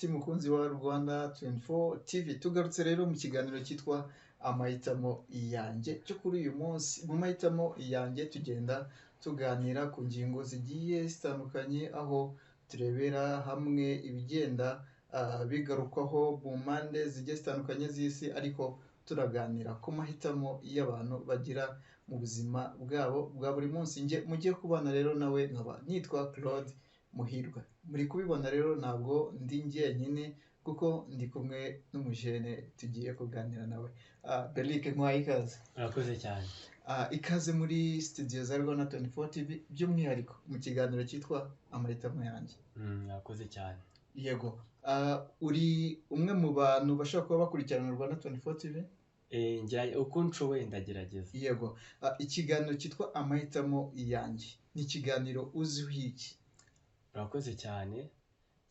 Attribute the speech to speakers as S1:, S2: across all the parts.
S1: Inshuti mukunzi wa Rwanda 24 TV, tugarutse rero mu kiganiro cyitwa Amahitamo Yanjye cyo kuri uyu munsi. Mu mahitamo yanjye tugenda tuganira ku ngingo zigiye zitandukanye, aho turebera hamwe ibigenda bigarukwaho mu mpande zigiye zitandukanye z'isi, ariko turaganira ku mahitamo y'abantu bagira mu buzima bwabo bwa buri munsi. Njye mugiye kubana rero nawe nkaba nitwa Claude Muhirwa. Muri kubibona rero ntabwo ndi njyenyine, kuko ndi kumwe n'umujene tugiye kuganira nawe. Berike, nkwaye ikaze.
S2: Urakoze cyane.
S1: Ikaze muri studio za Rwanda 24 TV, by'umwihariko mu kiganiro cyitwa Amahitamo Yanjye.
S2: Urakoze cyane.
S1: Yego. Uri umwe mu bantu bashobora kuba bakurikirana Rwanda 24 TV?
S2: Uko nshoboye ndagerageza.
S1: Yego. Ikiganiro cyitwa Amahitamo Yanjye ni ikiganiro uziho iki?
S2: Urakoze cyane.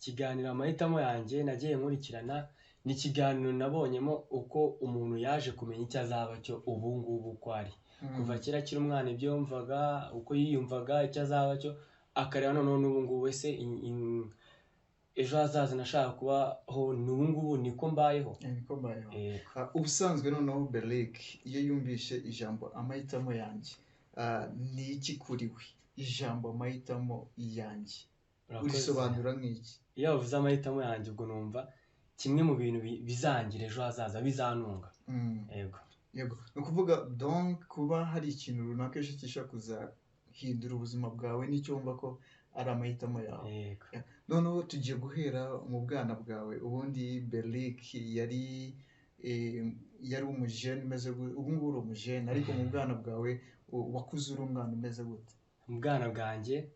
S2: Ikiganiro Amahitamo Yanjye nagiye nkurikirana, ni ikiganiro nabonyemo uko umuntu yaje kumenya icyo azaba cyo ubu ngubu uko ari. Kuva kera akiri umwana, ibyo yumvaga, uko yiyumvaga, icyo azaba cyo, akareba noneho n'ubu ngubu, ese ejo hazaza nashaka kubaho ni ubu ngubu niko mbayeho?
S1: Niko mbayeho.
S2: Yego.
S1: Ubusanzwe noneho Berlik, iyo yumvishe ijambo Amahitamo Yanjye, ni iki kuri we ijambo Amahitamo Yanjye?
S2: Urakoze.
S1: Urisobanura nk'iki?
S2: Iyo bavuze Amahitamo Yanjye, ubwo numva kimwe mu bintu bizangira ejo hazaza, bizanunga. Yego.
S1: Yego, ni ukuvuga donc kuba hari ikintu runaka ejo gishobora kuzahindura ubuzima bwawe, n'icyo wumva ko ari amahitamo yawe.
S2: Yego.
S1: Noneho tugiye guhera mu bwana bwawe. Ubundi Berlik yari umujene umeze gute? Ubu ngubu uri umujene, ariko mu bwana bwawe wakuze uri umwana umeze gute?
S2: Mu bwana bwanjye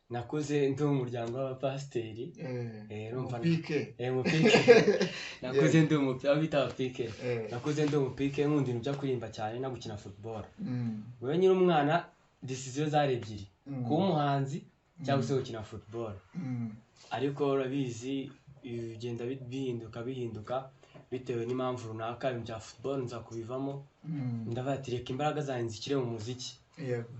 S2: nakuze ndi mu muryango w'abapasiteri. Urumva
S1: Umupike.
S2: Umupike. Nakuze ndi umupike, abo bita abapike. Nakuze ndi umupike, nkunda ibintu byo kuririmba cyane no gukina football. Wewe nyiri umwana, decision zari ebyiri: kuba umuhanzi cyangwa se gukina football. Ariko urabizi, bigenda bihinduka bihinduka bitewe n'impamvu runaka. Ibintu bya football nza kubivamo. Ndavuga ati: "Reka imbaraga zanjye nzishyire mu muziki."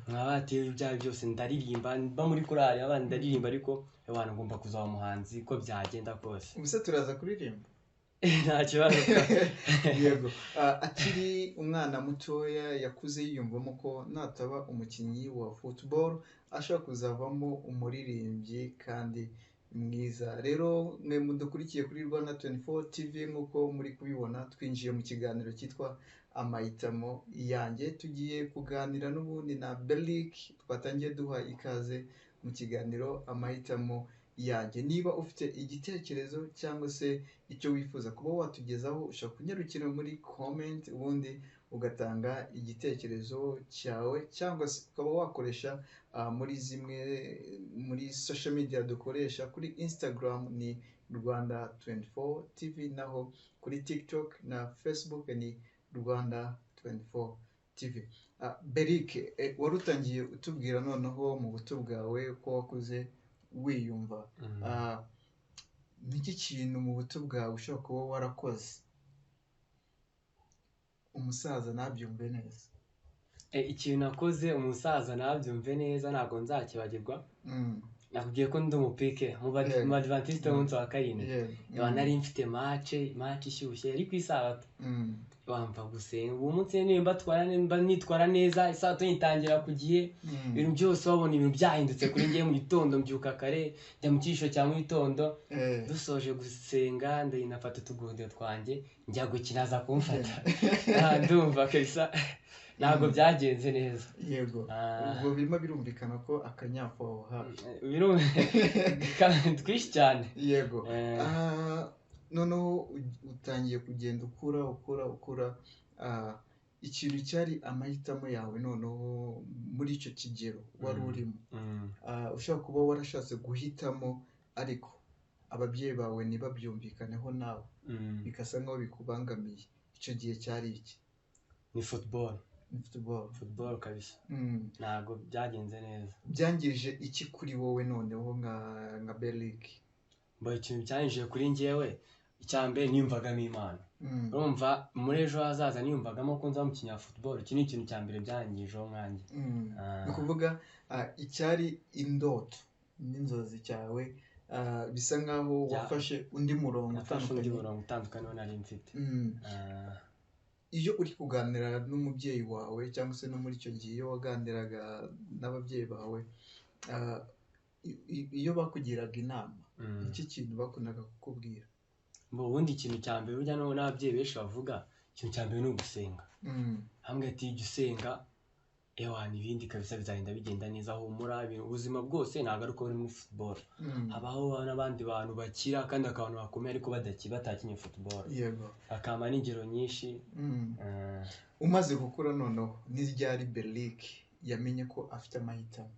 S2: Nkaba ati ibyo ari byose ndaririmba, mba muri korali abandi ndaririmba, ariko abantu ngomba kuzaba umuhanzi uko byagenda kose.
S1: Ubuse turaza kuririmba?
S2: Nta kibazo.
S1: Yego. Akiri umwana mutoya yakuze yiyumvamo ko nataba umukinnyi wa football ashobora kuzavamo umuririmbyi kandi mwiza. Rero mwe mudukurikiye kuri Rwanda 24 TV, nk'uko muri kubibona, twinjiye mu kiganiro cyitwa Amahitamo Yanjye. Tugiye kuganira n'ubundi na Berlik twatangiye duha ikaze mu kiganiro Amahitamo Yanjye. Niba ufite igitekerezo cyangwa se icyo wifuza kuba watugezaho, ushobora kunyarukira muri comment ubundi ugatanga igitekerezo cyawe, cyangwa se ukaba wakoresha muri zimwe muri social media dukoresha. Kuri Instagram ni Rwanda 24 TV, naho kuri TikTok na Facebook ni Rwanda 24 TV. Berik, wari utangiye utubwira noneho mu buto bwawe ko wakuze wiyumva. Niki kintu mu buto bwawe ushobora kuba warakoze umusaza ntabyumve neza?
S2: Ikintu nakoze umusaza ntabyumve neza, ntabwo nzakibagirwa. Nakubwiye ko ndi umupike mu Badivantiste b'umunsi wa karindwi. Nari mfite match ishyushye, yari ku isabato. Wamva gusenga uwo munsi, nimba nimba nitwara neza, isabato nyitangira ku gihe, ibintu byose wabona ibintu byahindutse kuri njye. Mu gitondo mbyuka kare, njya mu cyigisho cya mu gitondo. Dusoje gusenga, ndafata utugundiro twanjye njya gukina, aza kumfata. Ndumva kabisa ntabwo byagenze neza.
S1: Yego. Ubwo birimo birumvikana ko akanyafu aho hafi.
S2: Twinshi cyane.
S1: Yego. Noneho utangiye kugenda ukura, ukura, ukura. Ikintu cyari amahitamo yawe noneho muri icyo kigero wari urimo, ushobora kuba warashatse guhitamo ariko ababyeyi bawe ntibabyumvikaneho nawe, bigasa nkaho bikubangamiye, icyo gihe cyari iki?
S2: Ni football.
S1: Ni football?
S2: Football kabisa. Ntabwo byagenze neza.
S1: Byangije iki kuri wowe noneho nka Berlik?
S2: Mbona ikintu byangije kuri njyewe, icya mbere niyumvagamo Imana. Urumva muri ejo hazaza niyumvagamo ko nzaba umukinnyi wa football. Iki ni ikintu cya mbere byangijeho nkanjye.
S1: Ni ukuvuga icyari indoto n'inzozi cyawe. Bisa nkaho wafashe undi murongo
S2: Nafashe undi
S1: utandukanye.
S2: murongo utandukanye n'uwo nari mfite.
S1: Iyo uri kuganira n'umubyeyi wawe cyangwa se no muri icyo gihe iyo waganiraga n'ababyeyi bawe, iyo bakugiraga inama, iki kintu bakundaga kukubwira?
S2: Ubundi ikintu cya mbere burya n'ababyeyi benshi bavuga, ikintu cya mbere ni ugusenga. Hamwe ati jya usenga, ewana ibindi kabisa bizagenda bigenda neza, humura, ubuzima bwose ntabwo ari uko buri muri football. Habaho n'abandi bantu bakira kandi bakaba abantu bakomeye ariko batakinye football. Bakaba n'ingero nyinshi.
S1: Umaze gukura noneho, ni ryari Berlic yamenye ko afite amahitamo?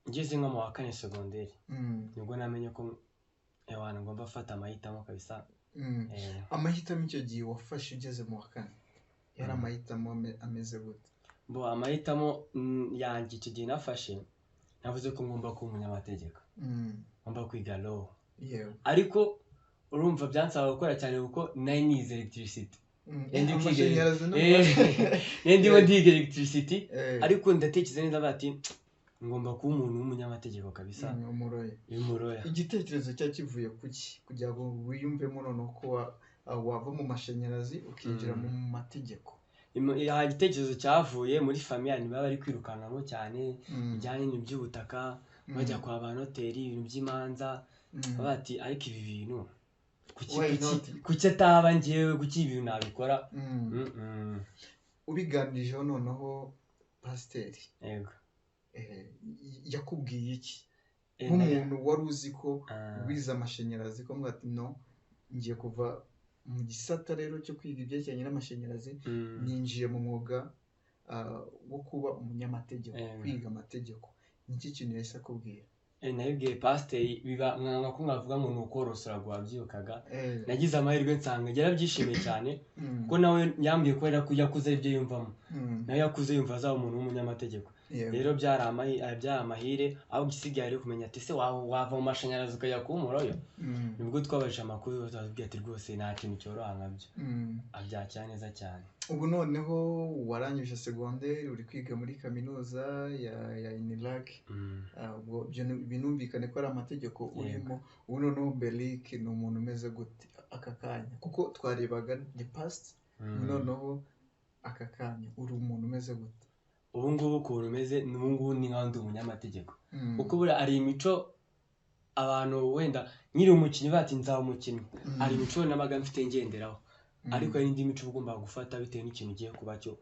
S2: Ngeze nko mu wa 4 segonderi. Nibwo namenye ko ewana ngomba gufata amahitamo kabisa.
S1: Amahitamo icyo gihe wafashe ugeze mu wa 4 yari amahitamo ameze gute?
S2: Amahitamo yanjye icyo gihe nafashe, navuze ko ngomba kuba umunyamategeko. Ngomba kwiga law. Ariko urumva byansaba gukora cyane kuko nari nize electricity. Ndimo ndiga electricity, ariko ndatekereza neza bati ngomba kuba umuntu w'umunyamategeko kabisa.
S1: Umuroya. Igitekerezo cya kivuye kuki kugira ngo wiyumvemo noneho ko wava mu mashanyarazi ukinjira mu mategeko?
S2: Igitekerezo cyavuye muri famille, ni baba bari kwirukanamo cyane bijyanye n'iby'ubutaka, bajya kwa ba noteri, ibintu by'imanza, bati ariko ibi bintu kuki ataba njyewe, kuki ibintu nabikora?
S1: Ubiganirijeho noneho pasiteri.
S2: Yego.
S1: Yakubwiye iki? Nk'umuntu wari uzi ko wize amashanyarazi, ko ati no ngiye kuva mu gisata rero cyo kwiga ibyerekeranye n'amashanyarazi, ninjiye mu mwuga wo kuba umunyamategeko, kwiga amategeko. Niki kintu yahise akubwira?
S2: Nabibwiye pasiteri, biba mwanga ko mwavuga ngo ni ukorosora wabyukaga. Nagize amahirwe nsanga yarabyishimiye cyane, kuko nawe yambwiye ko yakuze aribyo yumvamo. Nawe yakuze yumva azaba umuntu w'umunyamategeko. Rero byari amahire, aho gisigaye ari kumenya ati se wava mu mashanyarazi ukajya kuba umuroyo. Nibwo twabajije amakuru, batubwiye ati rwose nta kintu cyoroha nkabyo. Abyakira neza cyane.
S1: Ubu noneho warangije segonderi, uri kwiga muri kaminuza ya UNILAK. Ubwo binumvikane ko ari amategeko urimo. Ubu noneho Berlic ni umuntu umeze gute aka kanya? Kuko twarebaga the past, noneho aka kanya uri umuntu umeze gute?
S2: Ubu ngubu ukuntu umeze, ubu ngubu ni nkaho ndi umunyamategeko. Kuko buriya ari imico abantu wenda nkiri umukinnyi bati nzaba umukinnyi, ari imico nabaga mfite ngenderaho. Ariko hari indi mico ugomba gufata bitewe n'ikintu ugiye kuba cyo,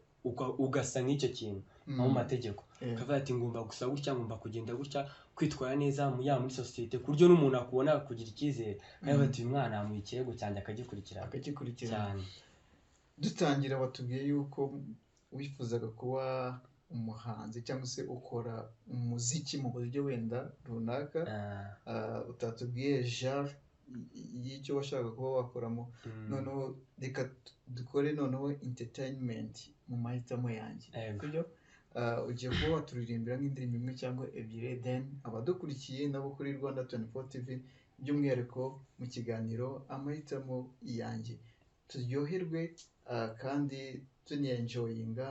S2: ugasa nk'icyo kintu nko mu mategeko. Ukavuga ati ngomba gusa gutya, ngomba kugenda gutya, kwitwara neza yaba muri sosiyete, ku buryo n'umuntu akubona akakugira icyizere. Kandi ati uyu mwana amuha ikirego cyanjye akagikurikirana.
S1: Akagikurikirana. Dutangira watubwiye yuko wifuzaga kuba umuhanzi cyangwa se ukora umuziki mu buryo wenda runaka, utatubwiye genre y'icyo washakaga kuba wakoramo. Noneho reka dukore noneho entertainment mu mahitamo yanjye, sibyo? Ugiye kuba waturirimbira nk'indirimbo imwe cyangwa ebyiri, then abadukurikiye nabo kuri Rwanda 24 TV by'umwihariko mu kiganiro amahitamo yanjye, turyoherwe kandi tunienjoyinga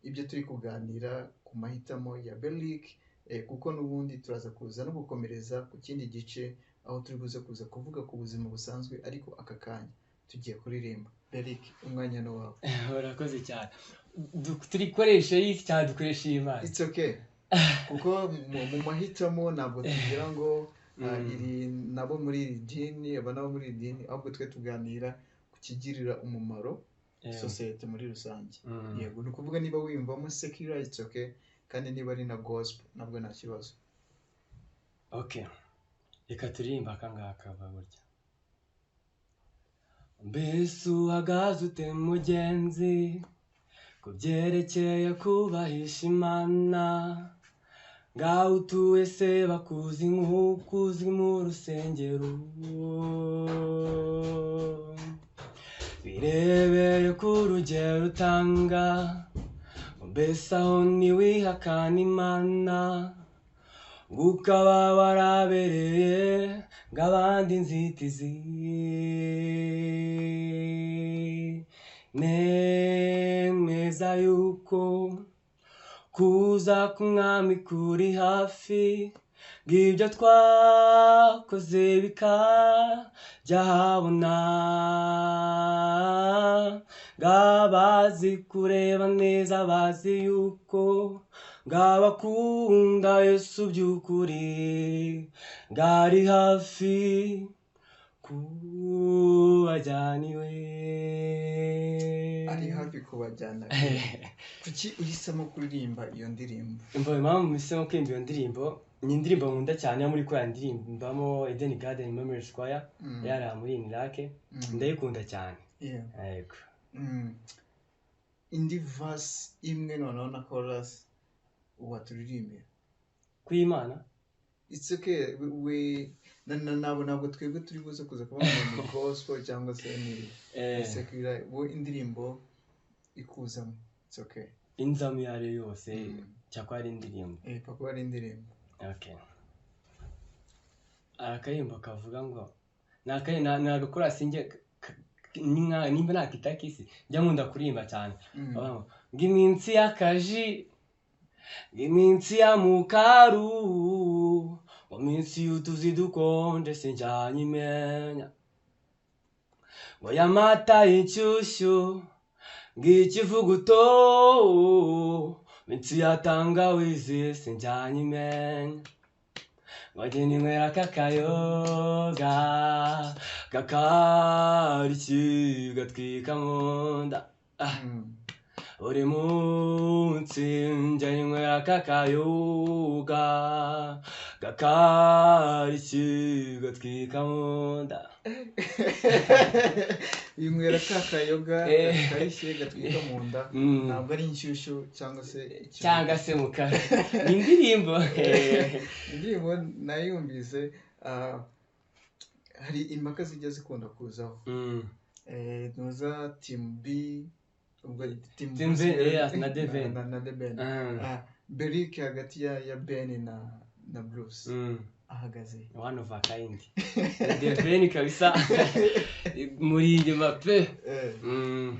S1: ibyo turi kuganira ku mahitamo ya Berlic, kuko n'ubundi turaza kuza no gukomereza ku kindi gice aho turi buze kuza kuvuga ku buzima busanzwe, ariko aka kanya tugiye kuririmba. Berlic, umwanya ni wawe.
S2: Urakoze cyane. Turikoreshe iyi cyangwa dukoreshe iyi Imana?
S1: It's okay. Kuko mu mahitamo ntabwo tugira ngo iri nabo muri iri dini, aba nabo muri iri dini, ahubwo twe tuganira ku kigirira umumaro sosiyete muri rusange. Yego, ni ukuvuga niba wiyumvamo secular it's okay, kandi niba ari na gospel nabwo nta kibazo.
S2: Okay. Reka turirimba aka ngaka burya. Mbese uhagaze ute mugenzi ku byerekeye kubahisha Imana, ngaho utuye se bakuzi nk'uko uzwi mu rusengero, birebeye ku rugero utanga, mbese aho ntiwihakana Imana, ukaba warabereye ng'abandi inzitizi. Nemeza yuko kuza k'umwami kuri hafi, Ngibyo twakoze bikajya habona, ngabazi kureba neza bazi yuko ngabakunda Yesu by'ukuri, ngari hafi kubajyana iwe.
S1: Ari hafi kubajyana. Kuki uhisemo kuririmba iyo ndirimbo?
S2: Imva impamvu mpisemo kuririmba iyo ndirimbo, ni indirimbo nkunda cyane yo muri korali ndirimbamo Eden Garden Memory Choir, yari muri Inirake, ndayikunda cyane. Yego.
S1: Indi verse imwe noneho na chorus waturirimbira.
S2: Kw'Imana?
S1: It's okay, we ntabwo twebwe turi buze kuza kuba mu gospel cyangwa se ni secular, wo indirimbo ikuzamo. It's okay.
S2: Inzamu iyo ari yo yose, cyakora ari indirimbo.
S1: Papa ari indirimbo.
S2: Okay. Akaririmbo kavuga ngo ni agakorasi njye nimba nakita kisi njya nkunda kuririmba cyane. Ngo iminsi y'akaji, iminsi ya mukaru, ngo minsi y'utuzi dukonje sinjyanyimenya, ngo y'amata y'inshyushyu, ng'ikivuguto, minsi ya tangawizi sinjyanyimenya, ngo jye ninywera kakayoga kakarishye gatwika mu nda. Buri munsi njya ninywera kakayoga gakarishye gatwika mu nda.
S1: Winywera kakayoga gakarishye gatwika mu nda, ntabwo ari inshyushyu cyangwa se
S2: cyangwa se mukara. Ni indirimbo.
S1: Indirimbo nayumvise, hari impaka zijya zikunda kuzaho. Ntuza Team B, ubwo Team
S2: B na The Ben.
S1: Na The Ben. Beric hagati ya Ben na Bruce. Ahagaze
S2: one of a kind. The Ben kabisa muri inyuma pe.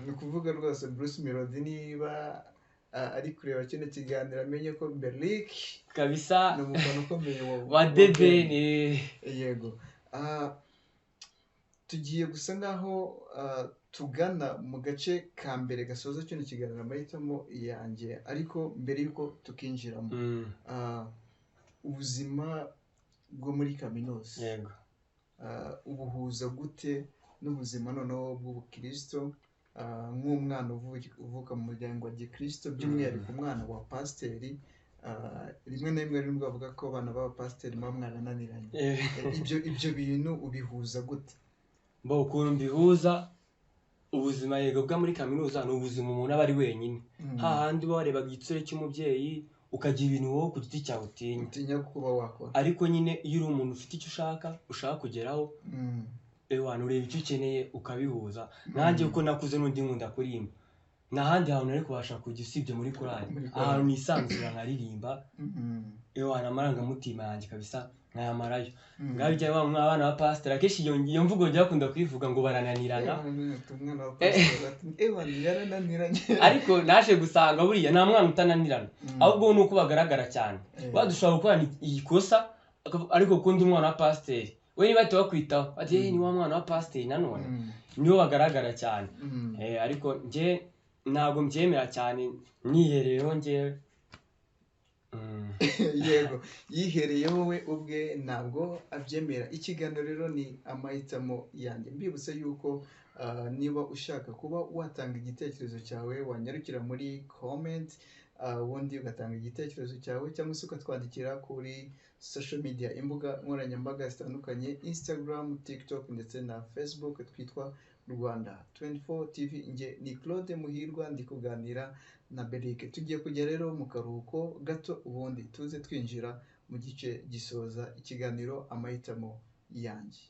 S1: Ni ukuvuga rwose Bruce Melody niba ari kureba kino kiganiro amenye ko Beric
S2: kabisa
S1: ni umufana ukomeye
S2: wa The Ben.
S1: Yego. Tugiye gusa nkaho tugana mu gace ka mbere gasoza kino kiganiro amahitamo yanjye, ariko mbere y'uko tukinjiramo, ubuzima bwo muri kaminuza.
S2: Yego.
S1: Ubuhuza gute n'ubuzima noneho bw'ubukristo, nk'umwana uvuka mu muryango wa gikristo, by'umwihariko umwana wa pasiteri, rimwe na rimwe rimwe bavuga ko abana b'abapasiteri muba mwarananiranye. Ibyo bintu ubihuza gute?
S2: Mbo ukuntu mbihuza, ubuzima yego bwa muri kaminuza ni ubuzima umuntu aba ari wenyine. Hahandi uba warebaga igitsure cy'umubyeyi, ukagira ibintu wowe ku giti cyawe utinya.
S1: Utinya kuba wakora.
S2: Ariko nyine iyo uri umuntu ufite icyo ushaka kugeraho, ewana ureba icyo ukeneye ukabihuza. Nanjye uko nakuze n'undi nkunda kuririmba. Nta handi hantu nari kubasha kujya usibye muri korali. Ahantu nisanzura nkaririmba, ewana amarangamutima yanjye kabisa nkayamarayo. Ngaho bijya biba abana ba pasiteri, akenshi iyo mvugo njya bakunda kuyivuga ngo barananirana. Ariko naje gusanga buriya nta mwana utananirana, ahubwo ni uko bagaragara cyane. Badushobora gukora ikosa, ariko kundi umwana wa pasiteri we niba bahita bakwitaho bati ni wa mwana wa pasiteri nanone, nibo bagaragara cyane. Ariko njye ntabwo mbyemera cyane, nihereyeho njyewe.
S1: Yego, yihereyeho we ubwe ntabwo abyemera. Ikiganiro rero ni amahitamo yanjye. Mbibutse yuko niba ushaka kuba watanga igitekerezo cyawe wanyarukira muri comment, ubundi ugatanga igitekerezo cyawe cyangwa se ukatwandikira kuri social media, imbuga nkoranyambaga zitandukanye, Instagram, TikTok ndetse na Facebook, twitwa Rwanda 24 TV. Nge ni Claude Muhirwa, ndi kuganira na Beric. Tugiye kujya rero mu karuhuko gato, ubundi tuze twinjira mu gice gisoza ikiganiro amahitamo yanjye.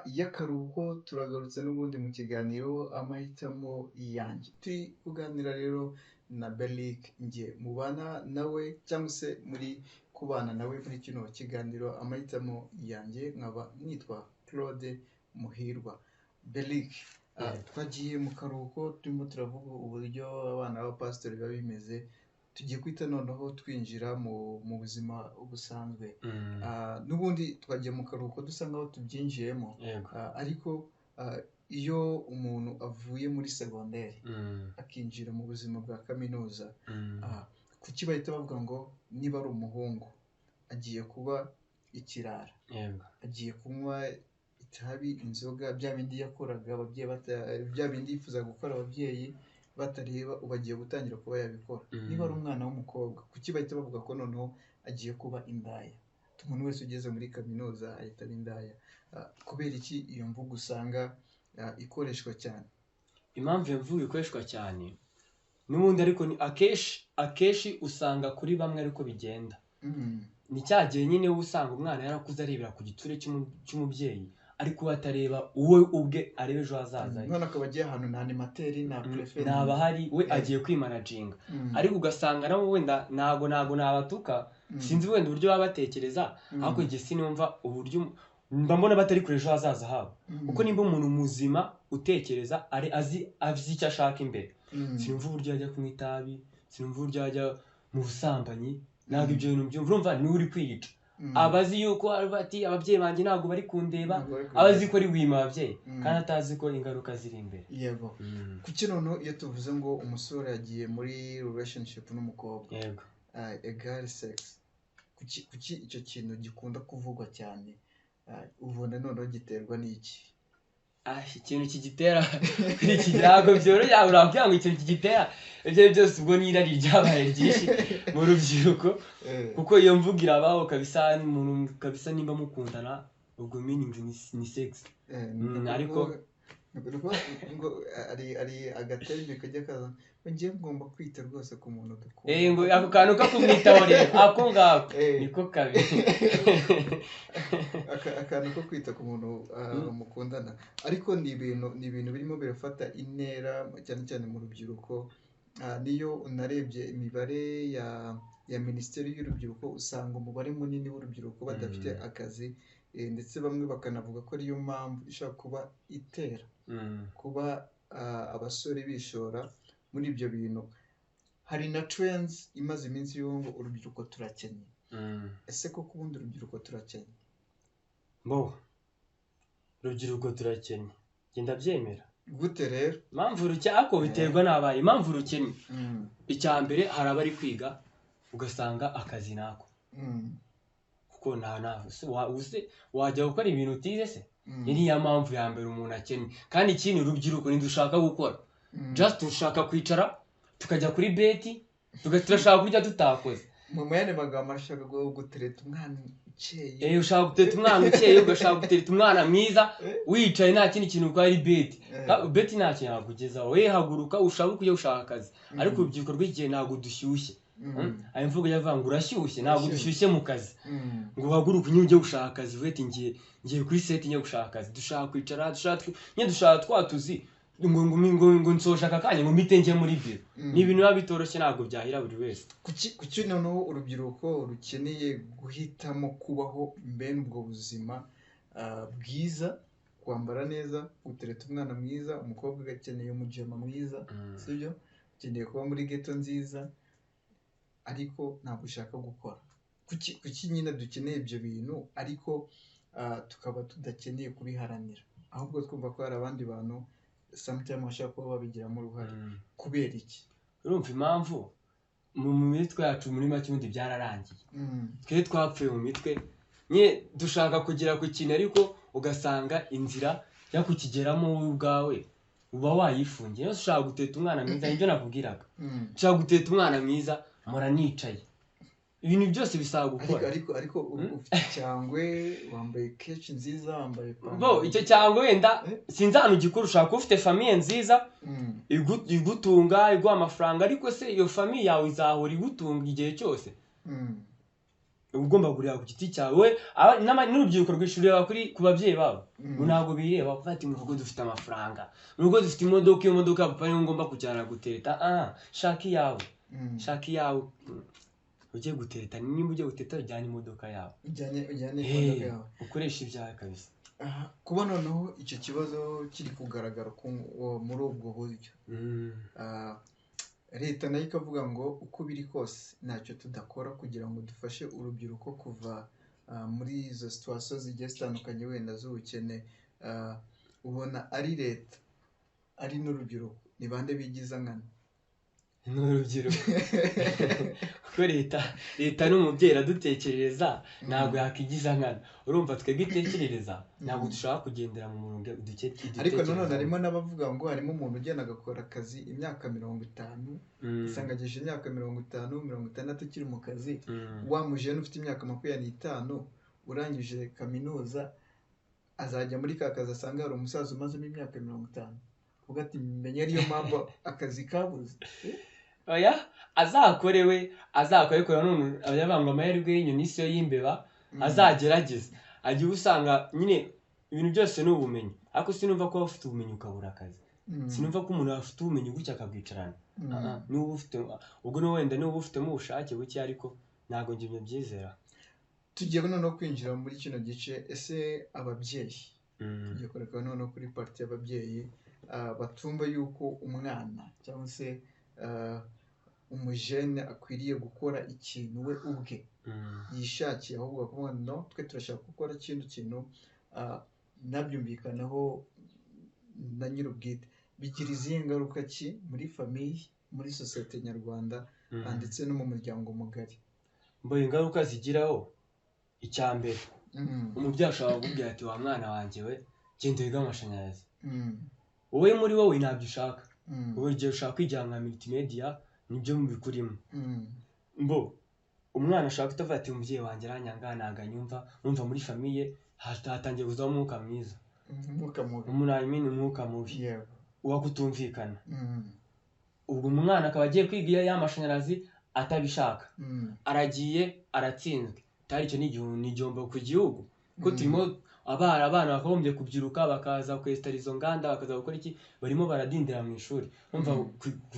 S1: Y'akaruhuko turagarutse n'ubundi mu kiganiro Amahitamo Yanjye. Turi kuganira rero na Beric, nge mubana nawe cyangwa se muri kubana nawe muri kino kiganiro Amahitamo Yanjye, nkaba nitwa Claude Muhirwa. Beric, twagiye mu karuhuko turimo turavuga uburyo abana b'abapasitori biba bimeze, tugiye guhita noneho twinjira mu buzima busanzwe. N'ubundi twagiye mu karuhuko dusa nkaho tubyinjiyemo, ariko iyo umuntu avuye muri segonderi akinjira mu buzima bwa kaminuza, kuki bahita bavuga ngo niba ari umuhungu agiye kuba ikirara, agiye kunywa itabi, inzoga, bya bindi yakoraga ababyeyi, bya bindi yifuza gukora ababyeyi batareba, ubu agiye gutangira kuba yabikora. Niba ari umwana w'umukobwa, kuki bahita bavuga ko noneho agiye kuba indaya? Umuntu wese ugeze muri kaminuza ahita aba indaya. Kubera iki iyo mvugo usanga ikoreshwa cyane?
S2: Impamvu iyo mvugo ikoreshwa cyane n'ubundi, ariko ni akenshi usanga kuri bamwe ariko bigenda. Ni cya gihe nyine usanga umwana yarakuze arebera ku gitsure cy'umubyeyi, ariko we atareba uwe ubwe areba ejo hazaza.
S1: None akaba agiye ahantu na animateur na préfet
S2: ntaba ahari, we agiye kwimanaginga. Ariko ugasanga nabo wenda ntago nabatuka, sinzi wenda uburyo baba batekereza, ariko igihe sinumva uburyo mba mbona batari kure ejo hazaza habo. Kuko nimba umuntu muzima utekereza ari azi icyo ashaka imbere, sinumva uburyo yajya kunywa itabi, sinumva uburyo yajya mu busambanyi, ntabwo ibyo bintu byumva. Urumva niwe uri kwiyica. Abazi yuko ati ababyeyi banjye ntabwo bari kundeba, abazi ko ari wima ababyeyi, kandi atazi ko ingaruka ziri imbere.
S1: Yego. Kuki noneho iyo tuvuze ngo umusore yagiye muri relationship n'umukobwa, egal sex, kuki icyo kintu gikunda kuvugwa cyane? Ubona noneho giterwa n'iki?
S2: Ikintu kigitera kuri iki ntabwo byoroshye, urakubwira ngo ikintu kigitera ibyo byose, ubwo ni irari ryabaye ryinshi mu rubyiruko, kuko iyo mvugo irabaho kabisa, umuntu kabisa nimba mukundana ubwo meaning ni sex. Ariko
S1: ngo ari agaterme kajya kaza ngo ngiye ngomba kwita rwose ku muntu dukunda.
S2: Ngo ako kantu ko kumwitaho rero, ako ngako niko kabi.
S1: Akantu ko kwita ku muntu mukundana, ariko ni ibintu birimo birafata intera cyane cyane mu rubyiruko. Niyo unarebye imibare ya minisiteri y'urubyiruko, usanga umubare munini w'urubyiruko badafite akazi, ndetse bamwe bakanavuga ko ariyo mpamvu ishobora kuba itera kuba abasore bishora muri ibyo bintu. Hari na trends imaze iminsi y'ubu ngo urubyiruko turakennye. Ese koko ubundi urubyiruko turakennye?
S2: Bo, urubyiruko turakennye, njye ndabyemera.
S1: Gute rero?
S2: Impamvu rukennye ariko biterwa n'abaye. Impamvu rukennye, icya mbere hari abari kwiga ugasanga akazi nako, kuko wajya gukora ibintu utize se? Ni niyo mpamvu ya mbere umuntu akennye. Kandi ikindi, urubyiruko ntidushaka gukora, just dushaka kwicara tukajya kuri beti, turashaka kurya tutakoze.
S1: Mu yandi magambo, arashaka gutereta umwana ukeye.
S2: Ushaka gutereta umwana ukeye, ugashaka gutereta umwana mwiza wicaye, nta kindi kintu ukora ari beti. Beti nta kintu yakugezaho, we haguruka ushaka kujya gushaka akazi. Ariko urubyiruko rw'igihe ntabwo dushyushye. Ayo mvugo yavuga ngo urashyushye, ntabwo dushyushye mu kazi, ngo uhaguruke nyine ujye gushaka akazi, uvuge ati ngiye kuri seti njye gushaka akazi. Dushaka kwicara, nyine dushaka twa tuzi ngo nsoje aka kanya ngo mpite njye muri biro. Ni ibintu biba bitoroshye, ntabwo byahira buri wese.
S1: Kuki noneho urubyiruko rukeneye guhitamo kubaho mbene ubwo buzima bwiza, kwambara neza, gutereta umwana mwiza, umukobwa akeneye umujama mwiza, sibyo? Ukeneye kuba muri ghetto nziza, ariko ntabwo ushaka gukora. Kuki nyine dukeneye ibyo bintu ariko tukaba tudakeneye kubiharanira, ahubwo twumva ko hari abandi bantu sometimes bashobora kuba babigiramo uruhare? Kubera iki?
S2: Urumva impamvu mu mitwe yacu muri make ubundi byararangiye. Twe twapfuye mu mitwe nyine, dushaka kugera ku kintu ariko ugasanga inzira yo kukigeramo wowe ubwawe uba wayifungiye. Iyo ushaka guteta umwana mwiza, nibyo nakubwiraga, ushaka guteta umwana mwiza, mpora nicaye, ibintu byose bisaba gukora.
S1: Ariko ufite icyangwe, wambaye keshi nziza, wambaye
S2: ipantaro. Icyo cyangwe wenda sinzi ahantu ugikura, ushobora kuba ufite famille nziza igutunga, iguha amafaranga, ariko se iyo famille yawe izahora igutunga igihe cyose? Ugomba kureba ku giti cyawe, n'urubyiruko rwishurira ku babyeyi babo. Ntabwo bireba kuko ati mu rugo dufite amafaranga, mu rugo dufite imodoka, iyo modoka papa niyo ngomba kujyana gutereta. Shaka iyawe, shaka iyawe ujye gutereta. Nimba ugiye gutereta ujyane imodoka yawe,
S1: ujyane imodoka yawe,
S2: ukoresha ibyawe kabisa.
S1: Kuba noneho icyo kibazo kiri kugaragara muri ubwo buryo, leta nayo ikavuga ngo uko biri kose ntacyo tudakora kugira ngo dufashe urubyiruko kuva muri izo situwasiyo zigiye zitandukanye wenda z'ubukene. Ubona ari leta ari n'urubyiruko, ni bande bigiza nkana?
S2: Ni urubyiruko, kuko leta n'umubyeyi iradutekerereza, ntabwo yakigiza nkana. Urumva twebwe itekerereza, ntabwo dushobora kugendera mu murongo.
S1: Ariko nanone harimo n'abavuga ngo harimo umuntu ugenda agakora akazi imyaka 50, usanga agejeje imyaka 50, 60 akiri mu kazi. Wa mujene ufite imyaka 25 urangije kaminuza azajya muri ka kazi asanga hari umusaza umazemo imyaka 50, uvuga ati menya ariyo mpamvu akazi kabuze.
S2: Oya, azakorewe azakore none abanyabanga amahirwe y'inyoni si yo y'imbeba, azagerageza agiye. Usanga nyine ibintu byose ni ubumenyi, ariko sinumva ko ufite ubumenyi ukabura akazi. Sinumva ko umuntu afite ubumenyi gutya akabwicarana. Niba ufite ubwo ni wenda niba ufitemo ubushake buke, ariko ntabwo njye ibyo byizera.
S1: Tugiye noneho kwinjira muri kino gice, ese ababyeyi, tugiye kureka noneho kuri pariti y'ababyeyi batumva yuko umwana cyangwa se umujene akwiriye gukora ikintu we ubwe yishakiye, ahubwo bakavuga no twe turashaka gukora kino kintu, nabyumvikanaho na nyir'ubwite. Bigira izihe ngaruka ki muri famiye, muri sosiyete nyarwanda ndetse no mu muryango mugari?
S2: Mbonye ingaruka zigiraho, icya mbere umubyeyi ashobora kukubwira ati wa mwana wanjye we genda wige amashanyarazi, wowe muri wowe ntabyo ushaka, wowe igihe ushaka kwijyana nka multimedia nibyo mubikurimo. Mbo umwana ashaka kutavuga ati umubyeyi wanjye aranyanga ntabwo anyumva, urumva muri famiye hatangiye kuzamo umwuka mwiza,
S1: umwuka mubi,
S2: umwuka mubi uwa kutumvikana. Ubwo umwana akaba agiye kwiga ya mashanyarazi atabishaka, aragiye aratsinzwe, tari icyo ni igihombo ku gihugu, kuko turimo abana bakagombye kubyiruka bakaza kwesitara izo nganda, bakaza gukora iki, barimo baradindira mu ishuri. Urumva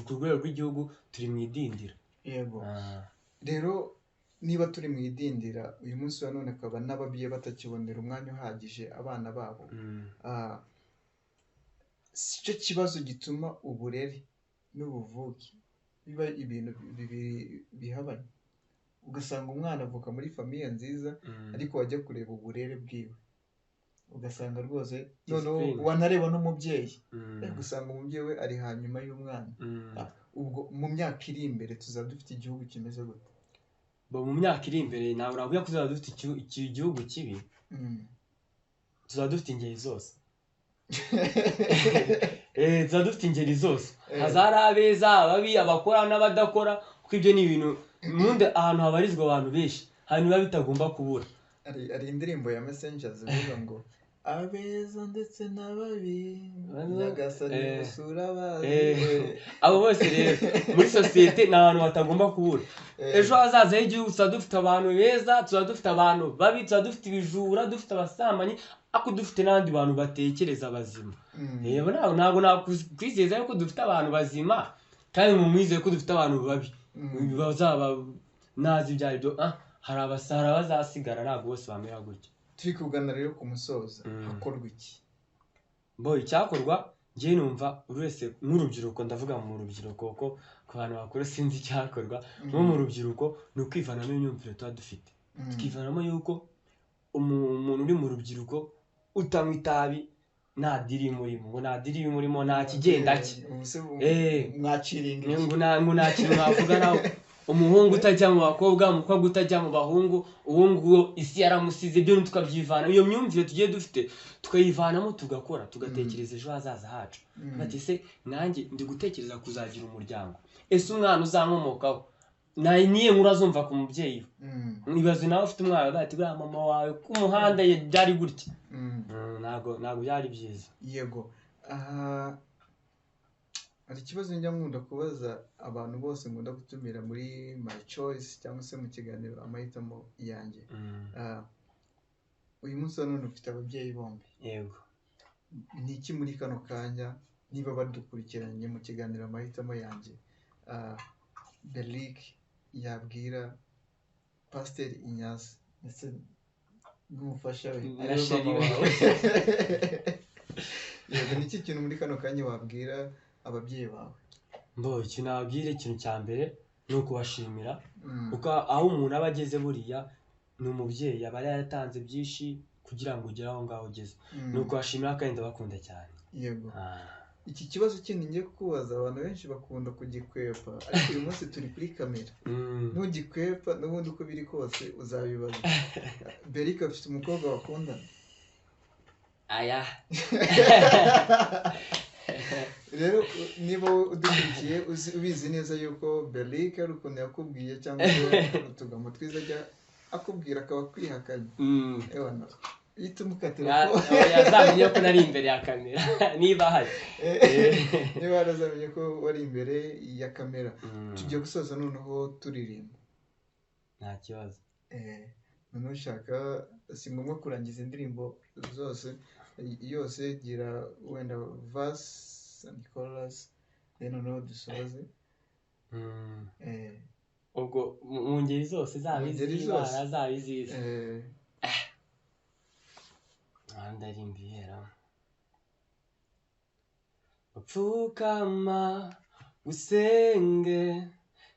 S2: ku rwego rw'igihugu turi mu idindira.
S1: Yego. Rero niba turi mu idindira uyu munsi wa none, akaba n'ababyeyi batakibonera umwanya uhagije abana babo, si cyo kibazo gituma uburere n'ubuvuke biba ibintu bibiri bihabanye. Ugasanga umwana avuka muri famiye nziza, ariko wajya kureba uburere bwiwe ugasanga rwose noneho wanareba n'umubyeyi, ugasanga umubyeyi we ari hanyuma y'umwana. Ubwo mu myaka iri imbere tuzaba dufite igihugu kimeze gute?
S2: Mu myaka iri imbere ntabwo navuga ko tuzaba dufite igihugu kibi, tuzaba dufite ingeri zose. Tuzaba dufite ingeri zose, hazari abeza, ababi, abakora n'abadakora, kuko ibyo ni ibintu ubundi ahantu habarizwa abantu benshi, ahantu biba bitagomba kubura.
S1: Hari indirimbo ya Messengers ivuga ngo abeza ndetse n'ababi Nyagasani usura abazi.
S2: Abo bose rero muri sosiyete ni abantu batagomba kubura. Ejo hazaza h'igihugu tuzaba dufite abantu beza, tuzaba dufite abantu babi, tuzaba dufite ibijura, dufite abasambanyi, ariko dufite n'abandi bantu batekereza bazima. Ntabwo nakwizeza yuko dufite abantu bazima kandi mumwizeye ko dufite abantu babi bazaba nazi ibyo aribyo. Hari abasara bazasigara, ntabwo bose bamera gutya.
S1: Turi kugana rero ku musozo, hakorwa iki?
S2: Mbo icyakorwa njye numva buri wese nk'urubyiruko, ndavuga mu rubyiruko kuko ku bantu bakuru sinzi icyakorwa, nko mu rubyiruko ni ukwivanamo imyumvire tuba dufite, tukivanamo yuko umuntu uri mu rubyiruko utanywa itabi nta diri murimo, ngo nta diri murimo, nta kigenda cye, ngo nta kintu mwavuga nawe. Umuhungu utajya mu bakobwa, umukobwa utajya mu bahungu, uwo nguwo isi yaramusize. Ibyo tukabyivana, iyo myumvire tugiye dufite tukayivanamo, tugakora, tugatekereza ejo hazaza hacu. Bati se nanjye ndi gutekereza kuzagira umuryango, ese umwana uzankomokaho niye nkuru azumva ku mubyeyi we? Ibaze nawe ufite umwana bati buriya mama wawe ku muhanda byari gutya. Ntabwo byari byiza.
S1: Yego. Hari ikibazo njya nkunda kubaza abantu bose nkunda gutumira muri My Choice cyangwa se mu kiganiro Amahitamo Yanjye. Uyu munsi wa none ufite ababyeyi bombi.
S2: Yego.
S1: Ni iki muri kano kanya, niba badukurikiranye mu kiganiro Amahitamo Yanjye, Berlic yabwira Pasiteri Ignace ndetse n'umufasha we,
S2: Na
S1: ariwe
S2: chéri
S1: mama
S2: we.
S1: wawe? Yego, ni iki kintu muri kano kanya wabwira ababyeyi bawe?
S2: Mbo, ikintu nababwira, ikintu cya mbere ni ukubashimira, kuko aho umuntu aba ageze buriya ni umubyeyi aba yaratanze byinshi kugira ngo ugere aho ngaho ugeze. Ni ukubashimira kandi ndabakunda cyane.
S1: Yego. Iki kibazo kindi ngiye kukubaza, abantu benshi bakunda kugikwepa, ariko uyu munsi turi kuri kamera. Ntugikwepa, n'ubundi uko biri kose uzabibaza. Berlic afite umukobwa bakundana?
S2: Aya.
S1: Rero niba wowe udukurikiye ubizi neza yuko Berlic ari ukuntu yakubwiye cyangwa se utugambo twiza ajya akubwira akaba akwihakanye. Ewana, ihita umukatira ko
S2: Yazamenye ko nari imbere ya kamera niba ahari.
S1: Niba yarazamenye ko wari imbere ya kamera. Tugiye gusoza noneho turirimba.
S2: Nta kibazo.
S1: Noneho ushaka, si ngombwa kurangiza indirimbo zose yose, gira wenda verse and chorus, then noneho dusoze.
S2: Ubwo mu ngeri zose, zaba
S1: Mu ngeri
S2: iz'Imana,
S1: zose.
S2: zaba iz'isi. Aha ndarimba ihera. Pfukama usenge,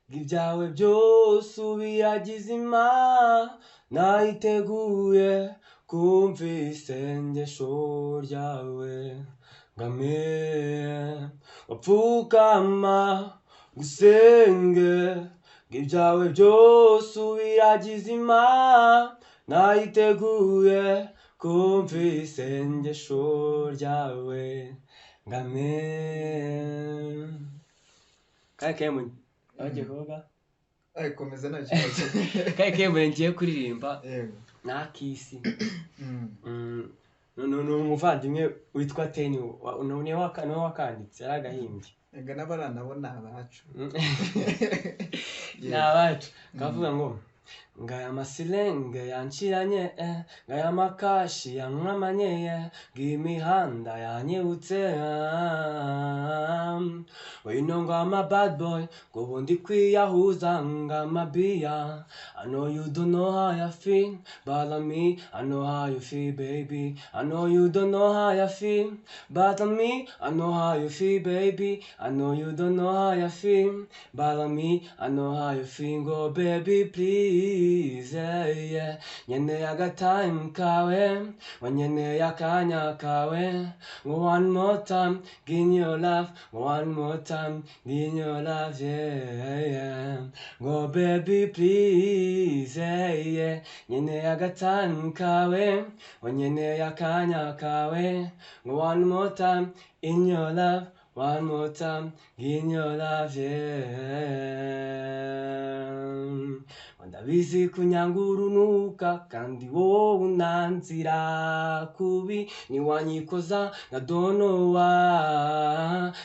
S2: ngo ibyawe byose ubiragize Imana, nayiteguye kumva isengesho ryawe ngame. Pfukama usenge, ngo ibyawe byose ubiragize Imana, nayiteguye kumva isengesho ryawe ngame. Kaya kemwe bagiye kuvuga.
S1: Ay, komeza nta kibazo.
S2: Kaya kemwe ngiye kuririmba n'akisi. Ni umuvandimwe witwa Teni, niwe wakanditse, yari agahimbye.
S1: Ega n'abari nabo ni abacu.
S2: Ni abacu. Kavuga ngo ngaya amasilenge yanciranye, ngaya amakashi yankamanye, ng'imihanda yanyibutse, ngo you know ngo I'm a bad boy, ngo ubundi kwiyahuza ngo amabiya. I know you don't know how I feel, but on me I know how you feel, baby. I know you don't know how I feel, but on me I know how you feel, baby. I know you don't know how I feel, but on me I know how you feel. Go baby, please, yeah. Nkeneye agatime kawe, ngo nkeneye akanya kawe, ngo one more time give me your love, ngo one more time give me your love, yeah. Ngo baby please, yeah. Nkeneye agatime kawe, ngo nkeneye akanya kawe, ngo one more time in your love, one more time in your love, yeah. Ndabizi kunyanga urunuka kandi wowe unanzira kubi, ntiwanyikoza nka donowa,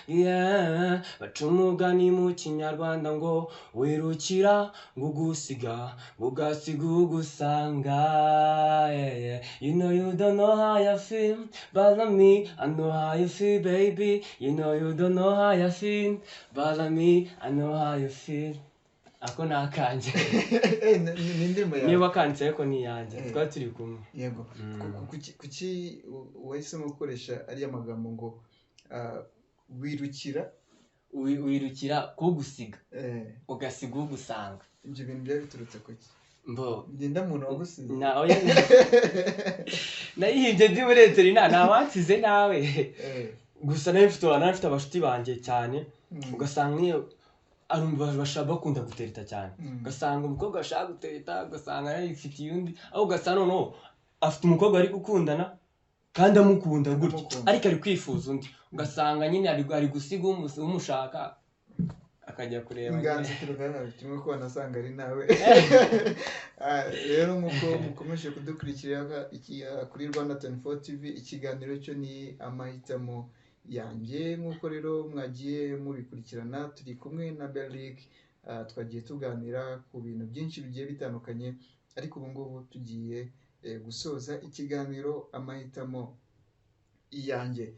S2: yeah. Baca umugani mu Kinyarwanda ngo wirukira ngo ugusiga ngo ugasiga ugusanga, yeah. You know you don't know how I feel, but on me I know how you feel, baby. You know you don't know how I feel, but on me I know how you feel. Ako ni akanjye.
S1: Ni indirimbo yawe?
S2: Niba kanditse ariko ni iyanjye, twari turi kumwe.
S1: Yego. Kuki wahisemo gukoresha ariya magambo ngo wirukira?
S2: Wirukira kugusiga, ugasiga ugusanga.
S1: Ibyo bintu byari biturutse kuki?
S2: Mbo
S1: Ngenda muntu wagusize.
S2: Na oya, nayihimbye ndi muri internat, nta wansize nawe. Gusa nari mfite abashuti banjye cyane, ugasanga niyo bashaka bakunda gutereta cyane, ugasanga umukobwa ashaka gutereta, ugasanga yarifitiye undi, aho ugasanga noneho afite umukobwa ari gukundana kandi amukunda gutya,
S1: Amukunda.
S2: ariko ari kwifuza undi, ugasanga nyine ari gusiga umushaka akajya kureba
S1: Inganzo
S2: nyine.
S1: Turugana kimwe ko wanasanga ari nawe. Rero nk'uko mukomeje kudukurikira kuri Rwanda 24 TV, ikiganiro cyo ni Amahitamo. yanjye. Nk'uko rero mwagiye mubikurikirana, turi kumwe na Beric, twagiye tuganira ku bintu byinshi bigiye bitandukanye, ariko ubu ngubu tugiye gusoza ikiganiro amahitamo yanjye.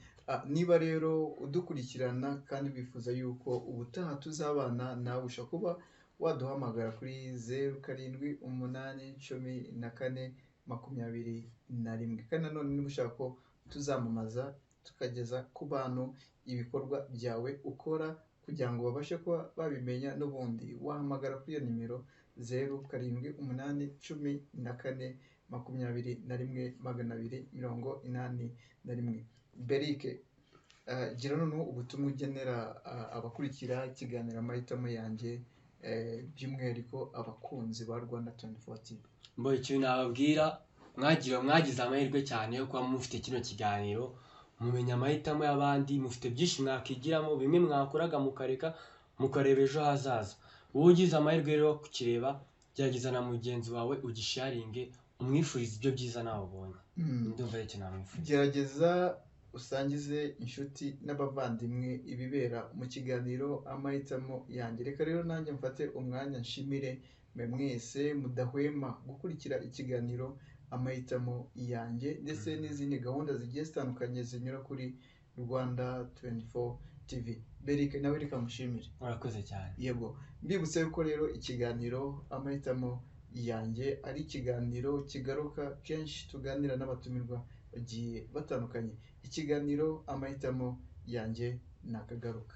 S1: Niba rero udukurikirana kandi wifuza yuko ubutaha tuzabana nawe, ushobora kuba waduhamagara kuri 0 7 8 14 21. Kandi nanone niba ushaka ko tuzamamaza tukageza ku bantu ibikorwa byawe ukora kugira ngo babashe kuba babimenya, n'ubundi wahamagara kuri iyo nimero 0 7 8 14 21 281. Beric, gira noneho ubutumwa ugenera abakurikira ikiganiro amahitamo yanjye, by'umwihariko abakunzi ba Rwanda 24 TV.
S2: Mbo ikintu nababwira, mwagize amahirwe cyane yo kuba mufite kino kiganiro, mumenya amahitamo y'abandi, mufite byinshi mwakigiramo, bimwe mwakoraga mukareka mukareba ejo hazaza. Wowe ugize amahirwe rero yo kukireba, gerageza na mugenzi wawe ugisharinge, umwifurize ibyo byiza nawe ubonye. Ndumva ari ikintu namwifuriza.
S1: Gerageza usangize inshuti n'abavandimwe ibibera mu kiganiro amahitamo yanjye. Reka rero nanjye mfate umwanya nshimire mwe mwese mudahwema gukurikira ikiganiro amahitamo yanjye, ndetse n'izindi gahunda zigiye zitandukanye zinyura kuri Rwanda 24 TV. Beric, nawe reka mushimire.
S2: Urakoze cyane.
S1: Yego, mbibutse yuko rero ikiganiro amahitamo yanjye ari ikiganiro kigaruka kenshi, tuganira n'abatumirwa bagiye batandukanye. Ikiganiro amahitamo yanjye nakagaruka.